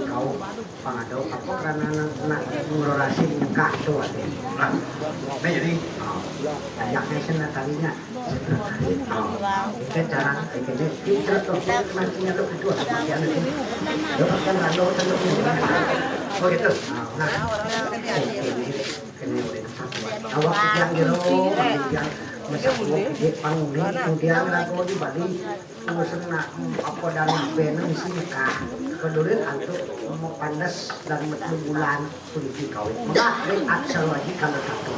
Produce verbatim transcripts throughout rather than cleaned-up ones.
Kau pangado apa karena nak, nak ngeluarasin muka tu ada. Nah, jadi, ah, banyaknya sana tadinya. Kita cara ini pinter tuh, mancingnya lu kedua sama dia nanti. Lu kan rado terus. Oh gitu. Nah, ini, ini, ini. Awak yang jero, yang mesako di panggung, kemudian lagu di Bali, terus nak apa dan benang sih nikah. Kedurin antuk mau pandas dan metu bulan, kuliti kawin. Maka ring aksal lagi kalau satu.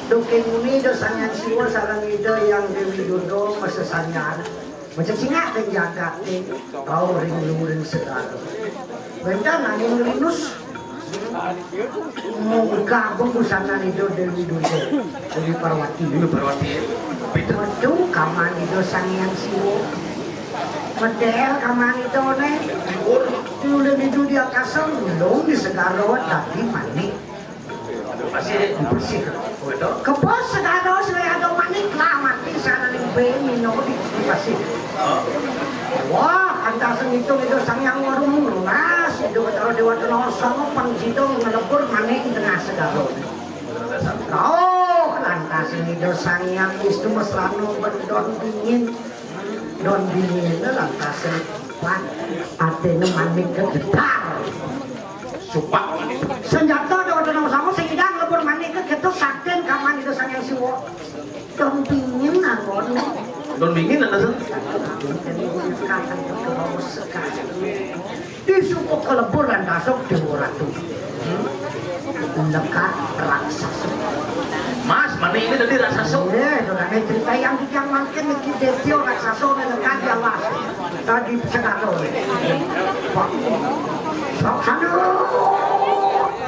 Duke muni do Sang Hyang Siwa sareng Ida Hyang Dewi Durga masesanyar. Macecingak ring jagaté, rauh ring luring segara. Benda nanging linus. Mung gabung busana Ida Dewi Durga, Dewi Parwati. Dewi Parwati. Pinter. Metu kaman Ida Sang Hyang Siwa. Medel kaman Ida né. Diulin Ida di akasa, nyelung di segara dadi manik. Pasir. Pasir. Betul. Kebos segara sing ada manik lah mati sana ning bé mino di, di pasir. Oh. Wah, antas ngitung itu Sang Hyang Waruh lunas, itu Betara Dewa Tenasa, pang sida ngelebur manik di tengah segara. Oh, lantas itu Sang Hyang Wisnu Mesrana bendon dingin. Don dingin lantas pan aténé manik getar. Supak manik. Senjata ada ada nang sama sing idang lebur manik ke gitu saking kaman itu Sang Hyang Siwa. Don dingin anggon. Don dingin ada sen. Disuku kelebur lan tasuk Dewa Ratu. Lekat raksasa. Mas, mana ini tadi raksasa? Eh, dorane cerita yang kijang mangkin iki Detya raksasa ne lekat ya, Mas. Tadi sekarang. Pak. Sok sana.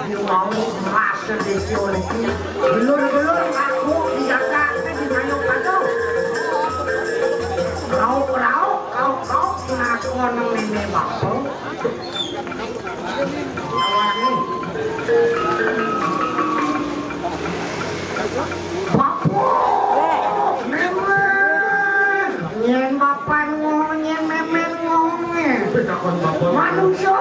Dia mau merasa Detya lagi. Gelur-gelur aku dijaga di mayung padu. Rauk-rauk, rauk-rauk, ngakon nang nene bapak. Bapak, Memet. Nyén bapan ngong, nyén Memet ngongé. Takon bapak. Manusia,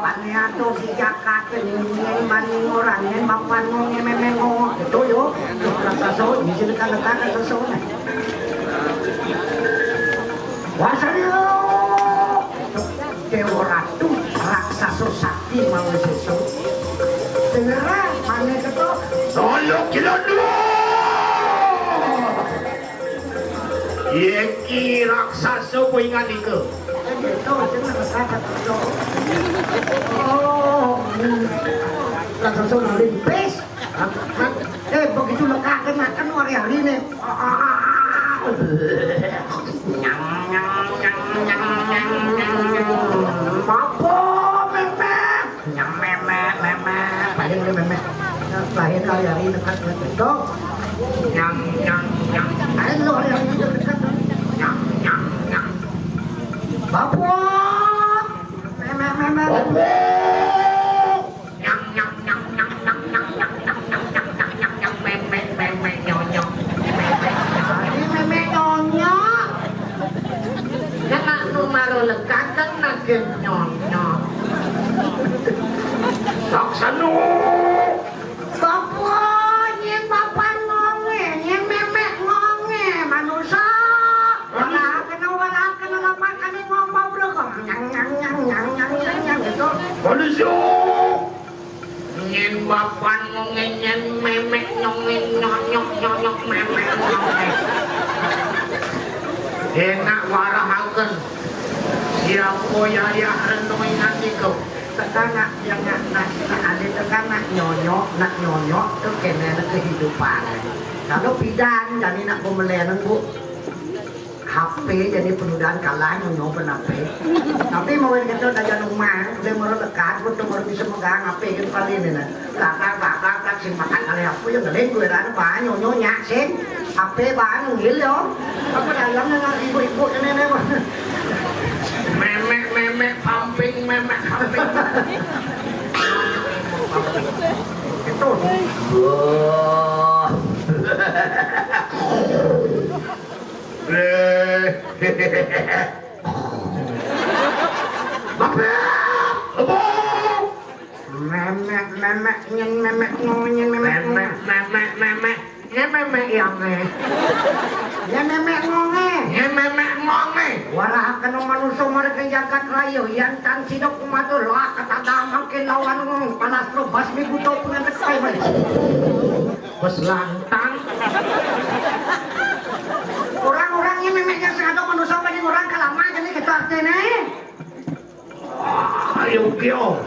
bani atuh di Jakarta, nyén bani ngorang, nyén bapan ngong, nyén Memet ngong. Itu yo, raksasa, di sini kan letak raksasa. Wasana Dewa Ratu raksasa sakti mawisesa. Dengeran mane keto. Solo kilo dua. Yeki raksasa kuingan ika. Oh, raksasa limpis. Eh, begitu lekah kenakan hari-hari nih. Apa, Memet? Nyam, Memet, Memet. Paling lu, Memet. Paling hari-hari dekat, Memet. Tuh. Nyam, nyam, nyam. Paling lu hari-hari dekat. Nyam, nyam, nyam. Bapak. Memet, Memet. Bapak. Nyang, nyang, nyang, nyang, nyang, nyang, nyang, nyang, nyang, nyang, nyang, nyang, memek, memek, nyonyok. Memek, memek, nyonyok. Kan nak nu maro lekatan nak nyonyok. Laksana. Bapa, nyén bapan ngongé, nyén memek ngongé, manusa. Wala kena, wala kena lapak kami ngomong bro kok. Nyang, nyang, nyang, nyang, nyang, nyang, nyang, gitu. Manusa. Nyén bapan ngongé, nyén memek nyongé, nyonyok, nyonyok, memek ngongé. Enak warahaken. Siapa yayah renungan niku? Tekanak yang nak, nak, nak, ada tekanak nyonyok, nak nyonyok, tuh kena kehidupan. Kalau pidan, jadi nak pembelian, Bu. H P jadi penundaan kalah nyonyoban H P. Tapi mau kita dajan rumah, udah mau dekat, udah mau bisa megang H P gitu kali ini nah. Kakak, kakak, kakak, sing makan kali apa yang ngeling gue rada banyak nyonya sing H P banyak ngil yo. Apa dalam dengan ibu-ibu ini nih, Bang? Memek, memek, pumping, memek, pumping. Itu. Wah. Bre. Bebek! Bebek! Memek, memek, nyen memek, ngong, nyen memek, ngong. Memek, memek, memek. Nyen memek yang, eh. Nyen memek ngong, eh. Nyen memek ngong, eh. Warahaken manusa margi jagat raya, yan tan sida kumatur, lah, ketadah mangkin lawan ngong, panas lo basmi buta pengantek kai mari. Bes lantang. Orang-orang ini memeknya sing ada manusa paling orang kalama jadi kita artine. Wah, ayo kio.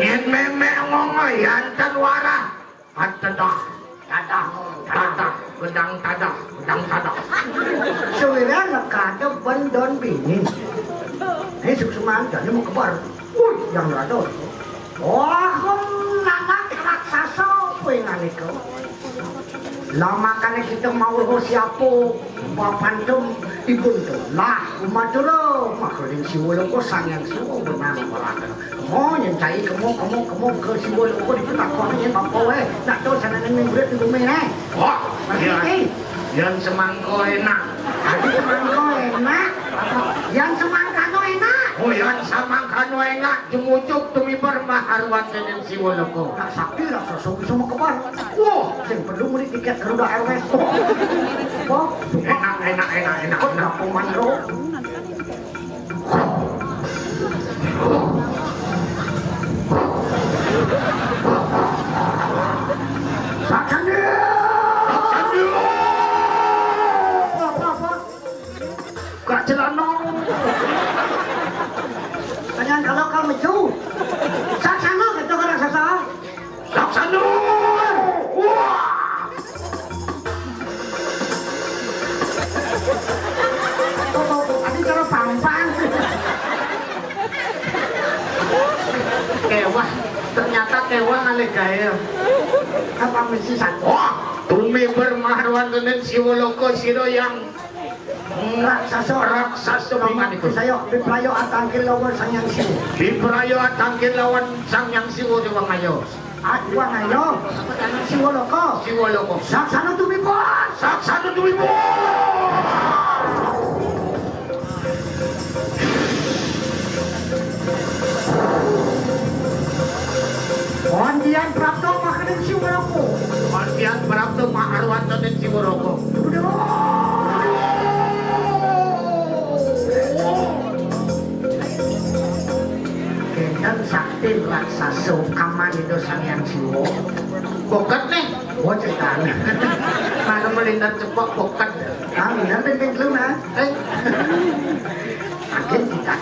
Nyen memek ngong yan tan warah. Atedah. Tadah ngong. Tadah. Gedang tadah. Gedang tadah. Sewira lekade ben don bini. Ini sukseman jadi mau kebar. Wih, yang rado. Wah, nanak raksasa kuwi nalika. Lah makane kita mau roh siapa? Papantem ibun tu. Lah, umatura makhluk Siwa Loka, Sang Hyang Siwa benang walaken. Kemo nyen cai, kemo, kemo, kemo ke Siwa Loka dipetakoni nyen bapa wae. Nak tahu sana nang murid di bumi ne. Wah, ngerti iya. Ki? Yan semangka enak. Tadi semangka enak. Apa? Yan semangkano enak. Oh, yan semangkano enak. Jemujuk tumiber maharwan dening Siwa Loka. Nak sakti raksasa bisa mekebar. Wah, sing perlu muni tiket Garuda Airways. Wah. Enak, enak, enak, enak, enak. Kok enak. Apa manro? Sakande! Sakande! Apa, apa? Gak celana. Tanyaan kalau kau meju. Saksana gitu kan raksasa. Laksana! Wah! Tuh, tuh, tuh, tadi cara pampang. Kewah, ternyata kewah ngalih gael. Apa mesti satu? Wah, tumiber maharwan dening Siwa Loka sira yang raksasa. Raksasa. Lawan pingan itu. Saya biprayo atangkil lawan Sang Hyang Siwa. Biprayo atangkil lawan Sang Hyang Siwa, Dewa Ngayo. Ah, Dewa Ngayo. Siwa Loka. Siwa Loka. Saksana tumipun. Saksana tumipun. Pandian prapta makaning Siwa Loka. Pandian prapta maharwan dening Siwa Loka. Kenten sakti raksasa kaman itu Sang Hyang Siwa. Boket nih. Oh, ceritane. Mana melintar cepok boket. Kami nanti pintu nah. Eh. Makin kita.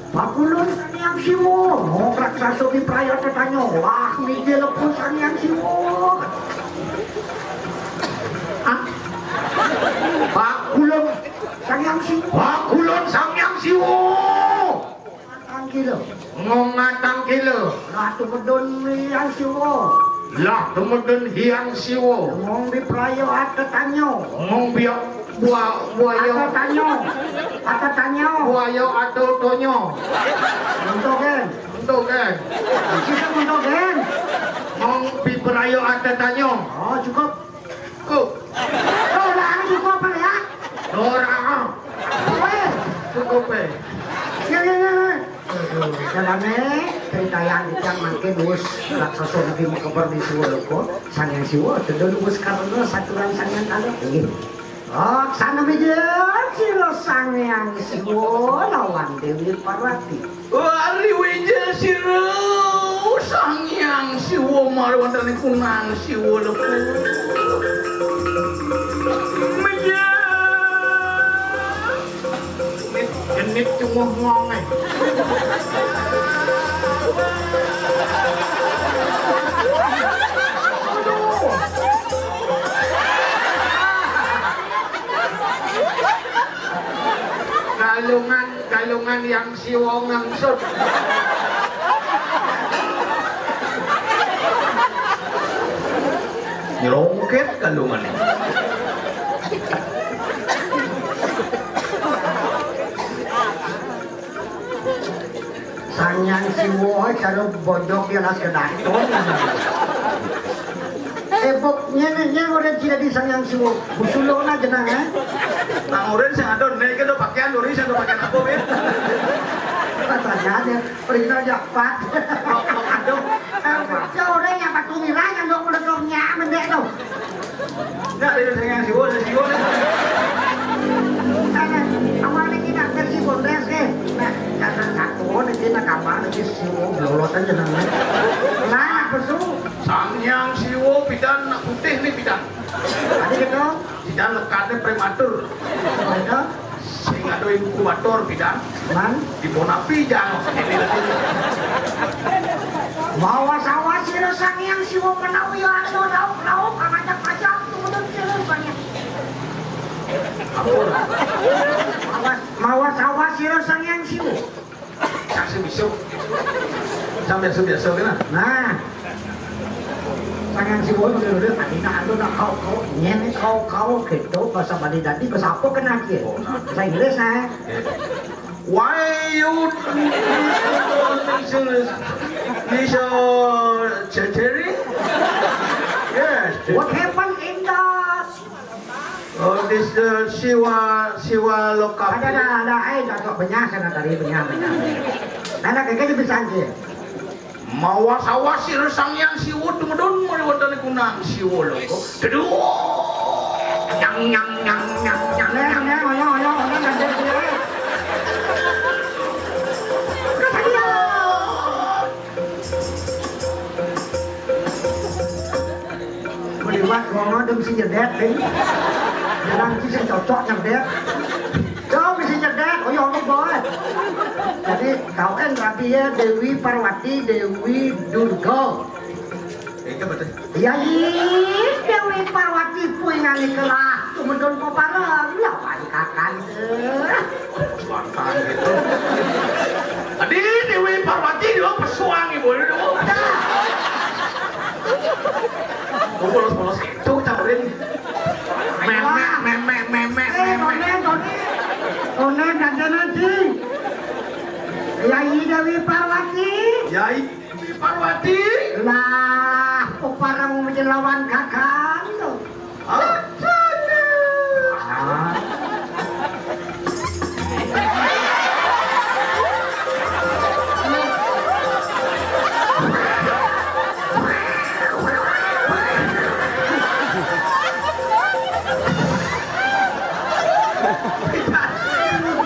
Pakulun Sang Hyang Siwa, no raksasa biprayo tetanyo. Wah, mijil lepun Sang Hyang Siwa. Ah. Pakulun Sang Hyang Siwa. Pakulun Sang Hyang Siwa. Atangkila. Ngong atangkila. Lah tumedun Hyang Siwa. Lah tumedun Hyang Siwa. Ngong biprayo atetanyo. Ngong biak Bua-, buaya. Ada tanyo. Ada tanyo. Buaya ada tanyo. Untuk kan? Untuk kan? Sisa untuk kan? Mong piperayo ada tanyo. Oh, cukup. Cukup. Oh, udah cukup apa ya? Ora. Weh. Cukup, eh. Ya, ya, ya, ya. Aduh, jalane cerita yang kita mangkin wis raksasa lagi mekeber di Siwa Loka. Sang Hyang Siwa, tedun wis karena saturan Sang Hyang Kala. Inggih. Oh, sana bijil sira Sang Hyang Siwa lawan Dewi Parwati. Ari wijil sira Sang Hyang Siwa marwantane kunang Siwa Loka. Mijil. Genit, genit cunguh ngong, eh. Aduh. Galungan, galungan yang siwong ngangsut. Nyelongket galungan. Sang Hyang Siwa cara bojok di alas kedaton. Eh, bok, nyene, nyene udah tidak di Sang Hyang Siwa. Busulona jenang, eh. Nang ulun sing ada, nih, kita pakaian, ulun sing ada pakaian apa, Bin? Katanya aja, periksa japat. Aduh. Sore yang batu mirah yang dok udah dok nyaman deh tuh. Nggak, ada yang siwul, ada siwul. Karena awalnya kita versi bondes, eh. Nah, karena satu, ini kita kamar, ini siwul, lolotan jenengnya. Nah, pesu. Sang Hyang Siwo, pidan, nak putih nih, pidan. Ada gitu. Pidan lekatnya prematur. Ada. Sing ada inkubator, pidan. Man? Di Bonapi, jang. Ini lagi. Mawa sawa sira Sang Hyang Siwa menawi anu lauk-lauk kang ajak-ajak tumedun sira banyak. Ampun. Mawa, mawa sawa sira Sang Hyang Siwa. Kasih bisuk. Sambil biasa-biasa kena. Nah. Sang Hyang Siwa udah udah tadi nak anu nak kau kau nyene kau kau gitu bahasa Bali tadi bahasa apa kena aja? Bahasa Inggris nah. Why you this uh, Cherry? Yes. What happened in the Oh, this uh, Siwa Siwa Lokapi. Ada ada ada ai tak kok benyah sana tadi benyah benyah. Karena kagak bisa aja. Mawa sawa sira Sang Hyang Siwa tumedun mari wonten kunang Siwa Loka. Deduh. Nyang nyang nyang nyang nyang nyang. Ayo ayo ayo ayo nanti dia. Meliwat kono dem si nyedet ding. Jalan ki sing cocok nyedet. Yo mesti nyedet, oh yo boy. Jadi kau kan rabi ya Dewi Parwati, Dewi Durga. Itu betul. Ya ih, Dewi Parwati puingane kelah, tumedun pepareng, lawan kakan. Mantan gitu. Tadi Dewi Parwati dia pesuang ibu lu. Lu polos-polos itu campur ini. Memek, memek, memek, memek. Konen, konen. Konen, konen, konen. Yai Dewi Parwati. Yai Dewi Parwati. Lah, pepareng menjadi lawan kakak tuh.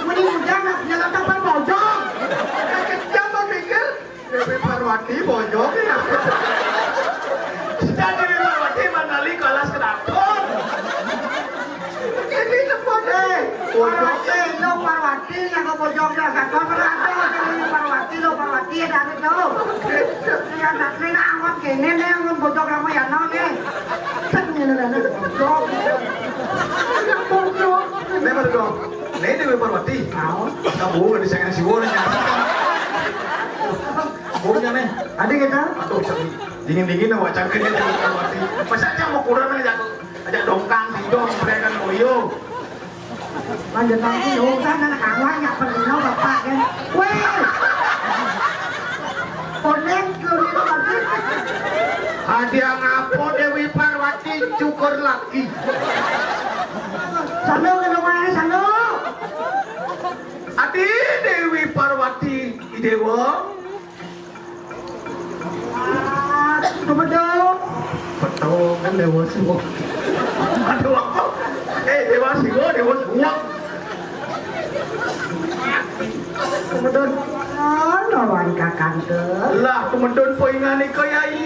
Mending udah nak nyelotong bojong. Kejam pikir. Dewi Parwati bojog ya. Sudah Dewi Parwati mandali kalas kedaton. Ini sepot eh. Parwati, lo Parwati yang ke bojog ya, kata berada Dewi Parwati, lo Parwati ya dari itu. Iya, nak ini angkot gini nih, angkot bojog kamu ya, no nih. Set, ini ada bojog. Ini bojog. Ini bojog. Ini Dewi Parwati. Tahu. Kamu nggak disayang si Won ya. Baunya nih. Ada kita? Aduh, cakep. Dingin-dingin, wah, cakep ini, cakep banget. Masa aja mau kurang aja, aja dongkang, didong, mereka ngoyo. Lanjut lagi, udah, anak kawan, nggak perlu, Bapak, kan? Weh! Konek, dulu itu, Bapak. Hadiah ngapo Dewi Parwati cukur lagi? Sana, ke rumah, sana. Adi Dewi Parwati, Idewa. Tumedun. Betul kan Dewa Siwa. Aduh apa? Eh Dewa Siwa, Dewa Siwa. Tumedun. Ah, lawan kakante. Lah tumedun poingan ika yai.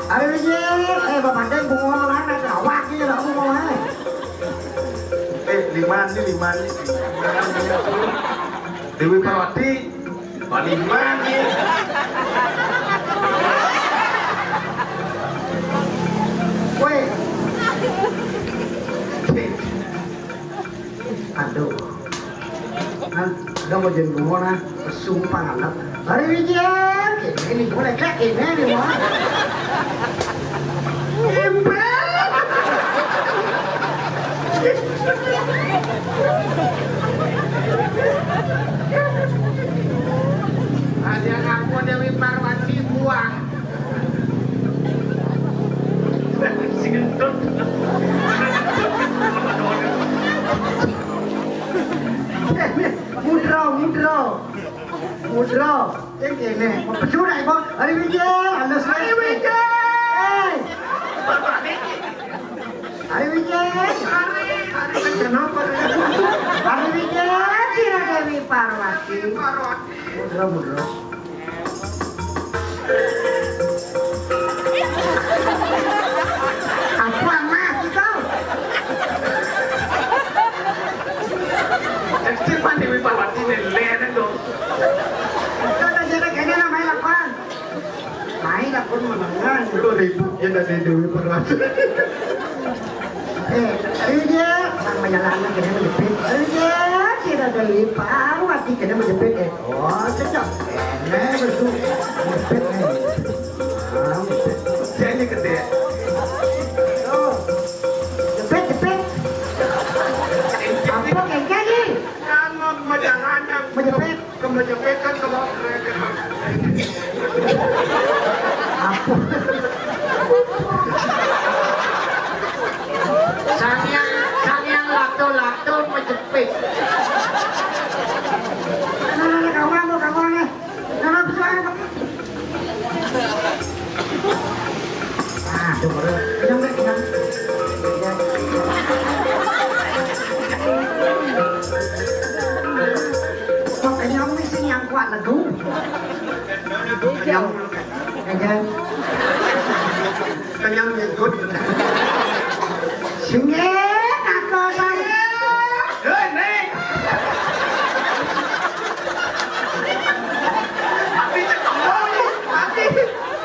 Ayo iki, eh bapak den bunga malah nak awak iki lho bunga. Eh lima nih lima nih. Dewi Parwati. Paling manis. Weh. Aduh. Nah, udah mau jadi gua nah, pesumpah anak. Hari ini dia, ini boleh kayak ini nih mau. Impel. Ada ngaku Dewi Parwati buang. Sintut. Mudra, mudra. Mudra. Sing kéné. Pecu nak, Bang. Ari Wijil, halus. Ari Wijil. Eh. Ari Wijil. Ari, Ari kenapa? Ari Wijil, Sira Dewi Parwati. Parwati. Mudra, mudra. Apa mah itu? Cek mana Dewi Parwati nih, leren dong. Kita jadi kayaknya namanya apa? Main akun menengah. Lu ribut ya dari Dewi Parwati. Eh, iya, orang menyelam kena menjepit. Iya, Sira Dewi Parwati kena menjepit. Eh, oh, cocok. Ini betul. Menjepit, eh. Ah, menjepit. Jadi gede. Oh. Jepit, jepit. Apa kayak gini? Jangan menjepit. Kemejepetan kalau kereta. Apa? Sangyang, sangyang lato-lato mejepit. Nah, nah, nah, kamu, kamu, kamu, nah. Nah, nah, bisa, nah, tuh, baru. Kenyang, deh, kenyang. Kok kenyang nih sih yang kuat legu? Kenyang. Kenyang. Kenyang nyekut. Sini, kakak saya. Hei, Neng. Tapi cek kembali. Tapi,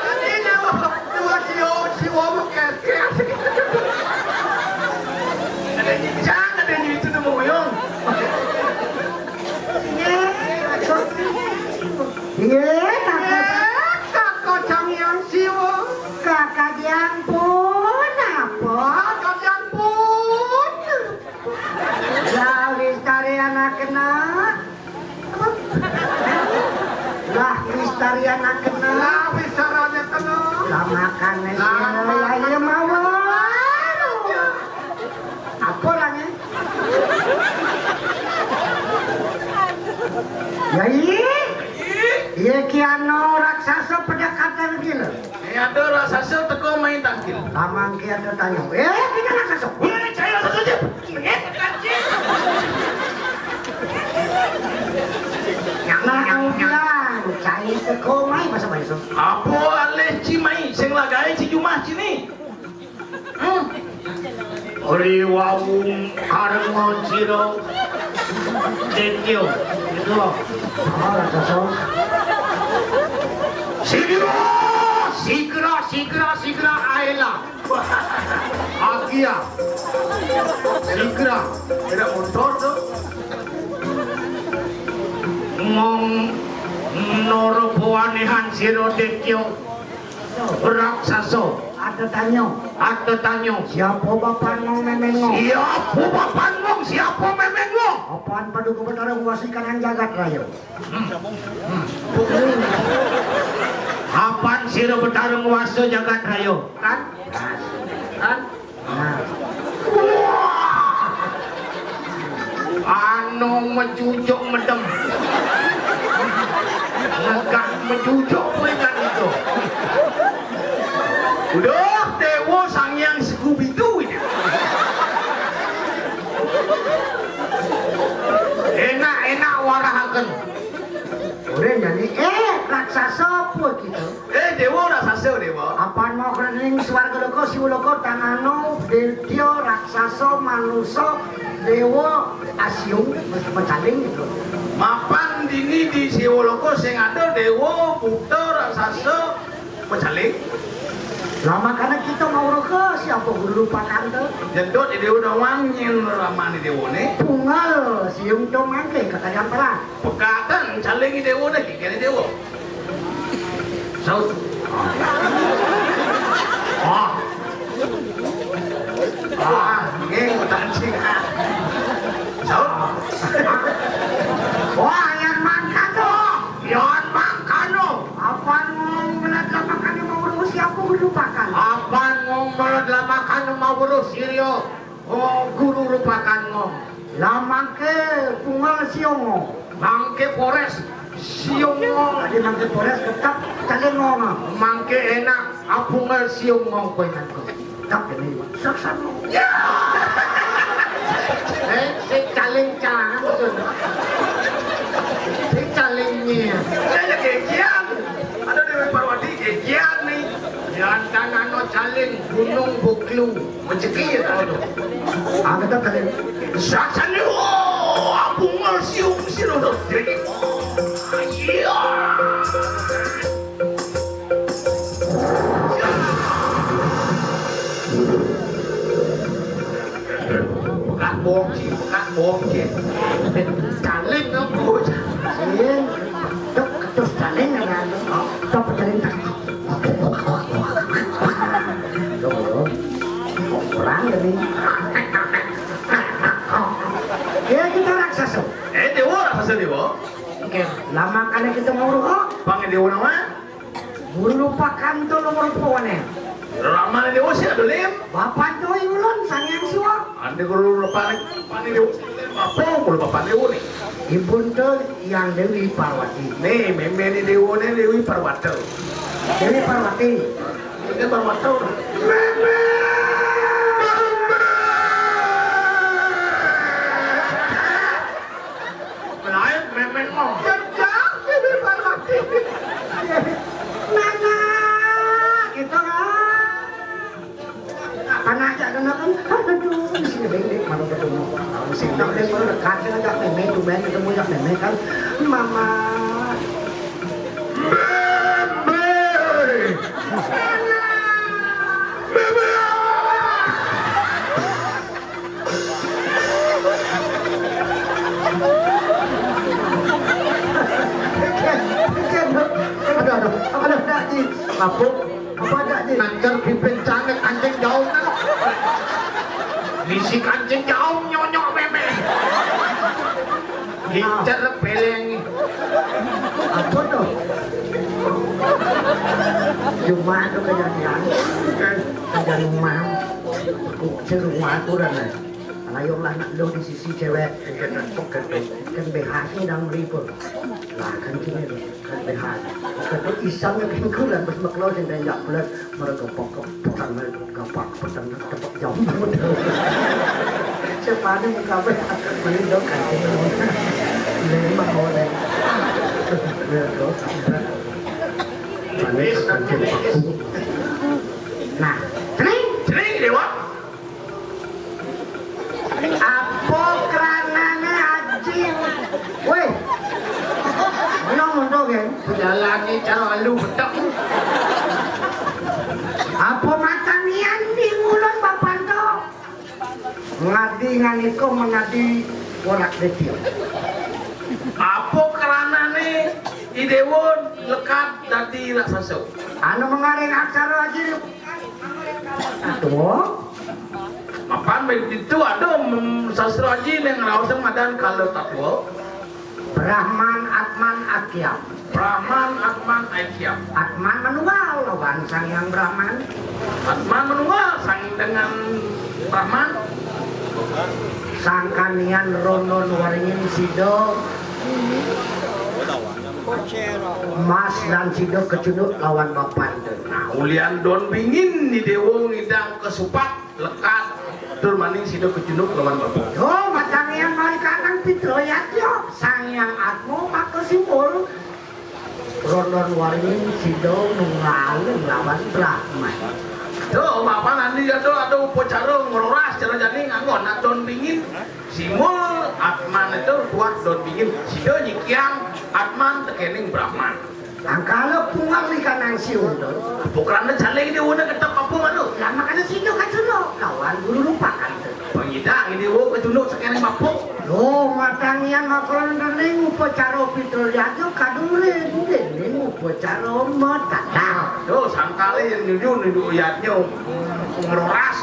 tapi nyawa, nyawa si Om, si Om, kayak, kayak. Ada nyicang, ada nyitu, nemu, Yong. Iya, kakak. Iya, kakak Sang Hyang Siwa. Kakak diampun, apa? Kakak diampun. Lah, lestari anak kena. Lah, lestari anak kena. Lah, lestari anak kena. Lah, makan nasi. Lah, lah, makan. Iya, mawar. Apa orangnya? Ya, iya. Iya, kiano raksasa pendekatan gila. Eh, ada raksasa teko main tangkil. Tamang ki ada tanya. Eh, kita raksasa. Weh, cai raksasa je. Yang nak kau bilang, cai teko main bahasa Malaysia. Apa alih ci main? Sing lagai ci jumah ci ni. Ri wau karma sira Detya. Itu. Ah, raksasa. Sigra, sigra, sigra, sigra, aela. Agia. Sigra. Tidak motor tu. Ngong noro pawanehan sira Detya. Raksasa. Ada tanya. Ada tanya. Siapa bapak ngong memeng ngong? Siapa bapak ngong? Siapa memeng ngong? Apaan paduka betara nguasai kanan jagat raya? Hmm. Hmm. Apaan sira betara nguasa jagat raya? Kan? Kan? Nah. Wah. Anu mejujuk medem. Megah mejujuk peringkat itu. Udah, Dewa Sang Hyang Scooby-Doo ini. Enak-enak warahaken. Ora nyanyi, eh, raksasa apa gitu? Eh, dewa raksasa, dewa. Apan mau kening swarga loka, siwa loka, tangano, detya, raksasa, manusa, dewa, asiung, pecaling gitu. Mapan dini di siwa loka sing ada dewa, buta, raksasa, pecaling. Lah makanya kita mau roka, siapa guru pakan tuh? Jedot di dewa doang nyen ramane dewane. Tunggal, siung dong mangke, kakak yang perang. Pekatan, caling dewa deh, kene dewa. Saut. Ah. Ah, nggih, tancing. Saut. Wah, yang mangkano. Yang mangkano. Apan ngong melat lamakan mau urus siapa guru pakan? Apan ngong melat lamakan mau urus sirio. Oh, guru rupakan ngong. Lah mangké pungal siung. Mangké pores siung. Adi mangké pores tetep caling ngong. Mangké enak apungal siung ngong kowe nangko. Tetep ini. Saksana. Ya. Eh, sing caling cang. Sing caling nyi. Saya kegian. Ada Dewi Parwati kegian nih. Yang tanah no caling Gunung Buklu. Rezeki ya tahu tuh. Ah, kita kali. Saksana, oh, apungal siung sira. Jadi, iya. Pekat bongki, pekat bongki. Caling aku. Sing. Tuk, terus caling ada. Tuk, caling tak. Loh, loh. Kok kurang ya, nih? Ya, kita raksasa. Eh, dewa raksasa, dewa. Oke, lama kali kita mau roh. Panggil dewa nama? Guru lupakan tuh nomor pohonnya. Ramane dewa sih ada lim. Bapak tuh ulun Sang Hyang Siwa. Ande guru lupakan, panggil dewa. Apa guru bapak dewa nih? Ibun tuh yang Dewi Parwati. Nih, meme nih dewa nih Dewi Parwati. Dewi Parwati. Ini Parwati. Meme. Lain meme mau. Jejak Dewi Parwati. Nana, gitu kan. Anak aja kena kan, aduh, di sini bengkek, malu ketemu. Sini bengkek, malu dekat, kan, ajak meme, tuh, bengkek, ketemu, ajak meme, kan. Mama. Meme. Meme. Aduh, aduh, aduh, aduh, aduh, aduh, aduh, aduh, aduh, Apa ada, Ji? Nangkar pipin canek kancing jaum kan? Bisi kancing jaum nyonyok meme. Incer peleng. Apa tuh? Cuma tuh kejadian. Kejadian rumah. Kunci rumah tuh dan ayolah nak lo di sisi cewek. Kan B H-nya dang meliput. Lah kan sini tuh. Kan B H. Kata isang yang pingkulan, pas maklo sing tenjak bulan, mereka pokok-pokokan, mereka gapak petang, tepuk jam. Siapa ada muka apa? Mending dong, kan. Ini mah oleh. Ya, dong. Mana kan paku. Nah, sering, sering, Dewa. Apa kranane, Aji? Weh. Ono ngono, Gen? Jalane cara alu betek. Apa matanian di ngulon Bapanto? Ngadi nganiko mengadi warak detil. Apa kranane I Dewa lekad dadi raksasa? Anu mengaring aksara, Aji. Aduh. Mapan begitu ada, mm, sastra Aji yang ngraos madan kala tatwa. Brahman, Atman, Akyam. Brahman, Atman, Akyam. Atman manunggal lawan Sang Hyang Brahman. Atman manunggal sang dengan Brahman. Sangkanian rondon waringin sida. Mas lan sida kecunduk lawan Bapanto. Nah, ulian don bingin ni Dewa ngidang kesupat. Lekad, tur maning sida kecunduk lawan Bapanto. Yo, matangian mari kanang Pitra Yatya, Sang Hyang Atma maka simbol. Rondon waringin sida nunggal lawan Brahman. Tuh, Bapak nanti ada, ada upacara ngeroras cara jani nganggo anak don bingin. Simbol Atman itu kuat don bingin. Sida nyikiang Atman tekening Brahman. Angkala pungal ikan nang siundul. Apa krana caling dewana ketep apa malu? Lah makane sida kacunduk lawan guru lupakan. Pengidang ini wo kecunduk sekarang mabuk. Loh, matangian makron dening upacara Pitra Yatya kadung ring dening upacara matatah. Tuh, sangkale yang nyuju nuju yatnya. Ngeroras.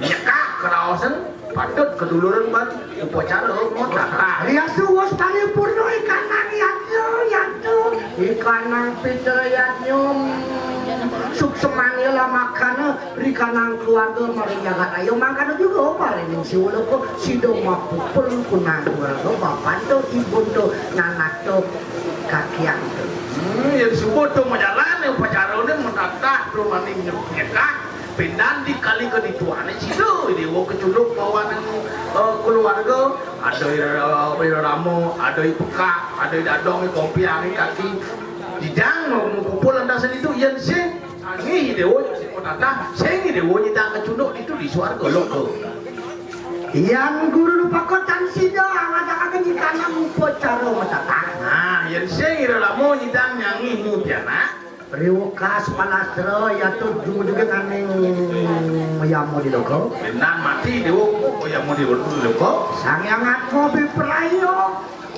Nyekak keraosan. Patut keduluran ban upacara ngotak. Riasu wastani purna ikanang yatya, yatya. Ikanang pitra yatya. Sukseman ya lah makana rikanang keluarga maring jagat ayu, mangkana juga paring siwuluka sida mapupul kunang keluarga, bapan to, ibun to, nanak to, kakiang to. Hmm, yen suba to majalan, ya, upacarane matatah to maning nyekah, pindan di kali kedituane sida, Dewa kecunduk bawaning, eh, keluarga, ada ira, ira rama, ada i pekak, ada i dadong, i kompiang, i kaki. Jijang mau mapupul lantas ditu, yen sing Sangih Dewa sing matatah, sing Dewa nyidang kecunduk ditu di swarga loka. Yan Guru Rupaka tan sida ngadakake nyidang upacara matatah. Nah, yen sing ira rama nyidang nyangih mu pianak. Riwukas palastra yatu jumujuging aning yama di loka. Benan mati Dewa, yama di loka. Sang Hyang Atma bipraya.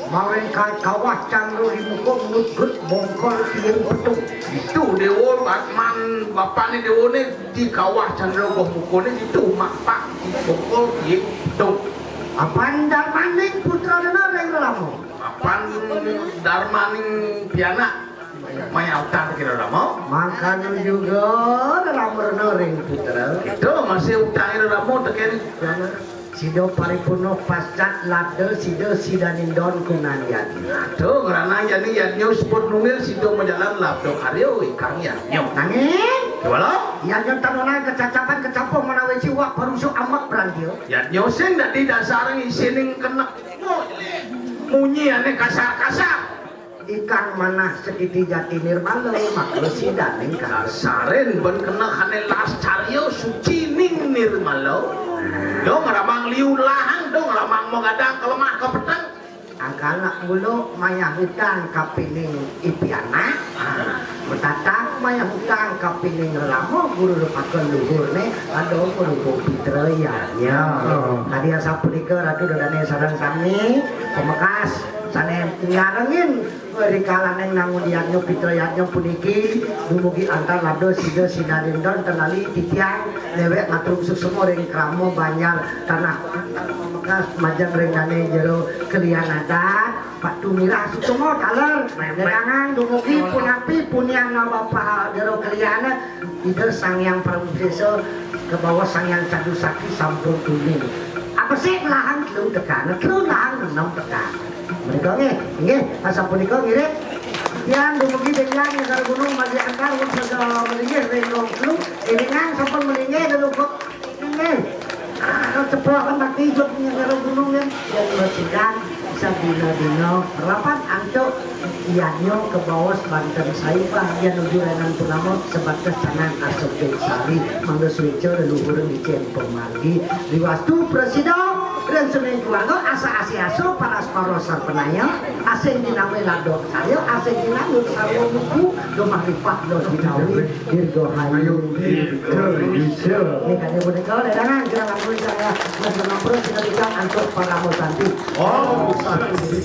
Maring ka-, kawah candra di muka, ngutgut bongkol tiing petung. Itu Dewa Batman, bapane Dewane di kawah candra goh mukane itu mapak bongkol tiing petung. Apan darmaning putra dana ring rama. Apan darmaning pianak mayah utang kira rama. Mangkana juga rama rena ring putra. Itu masih utang kira rama tekene. Sida paripurna pascat labda sida sidaning don kunan yadnya. Aduh, ngranang jani yadnya sebut nunggil sida majalan labda karya ingkang yadnya. Nanging, Kewala? Yadnya tan wenang kecacapan kecapuh menawi siwak parusa ambek brandia. Yadnya sing dadi dasar isining kenek. Munyi ane kasar-kasar. Ikang manah sakiti jati nirmala, maka sidaning kasar. Dasarin ben kenehane las carya suci ning nirmala. Dong ramang liu lahang, dong ramang magadang kelemah kepeteng. Angkana mula mayah utang kapining i pianak. Matatah mayah utang kapining rama Guru Rupaka luhurne, ada Guru Pitra ya. Ya. Tadi asapunika Ratu Dadane sareng sami, pamekas sane nyarengin rikalaning nangun yadnya pitra yadnya puniki dumugi antar labda sida sidaning don, ten lali titiang dewek matur suksma ring krama banjar tanah pamekas majeng ring dane jero kelian adat Patu Mirah Suksma taler nedangan dumugi punapi punian bapa jero kelian. Ida Sang Hyang Parama Sesa kebawa Sang Hyang Cadu Sakti sampun tunding. Apa sih melahang telu tekan, telu melahang enam tekan. Mereka nggih, nggih, asapunika ngirit. Tiang dumugi Denggan Negara Gunung Magi Angkar pun sudah melinggih ring rong telu. Iringan sampun melinggih dan ukur nggih. Ah, cepokan bakti ijuk Negara Gunung nggih. Yang bertiga, sadina-dina rapat antuk Yadnya kebaos banten saibah, yan nuju renan purnama sebatas canang asepit sari, mangda suica leluhur licin pemargi, diwastu prasida, ring suning keluarga, asa asih aso, paras paros sarpanaya, asing jinami ladok saya, asing jinami sarwa muku, gemah ripah doh jinawi, dirgahayu. Ini kade boneka, ledangan, kira lampun saya, mas menampur, kita bisa antuk paramo santi. Oh, santi.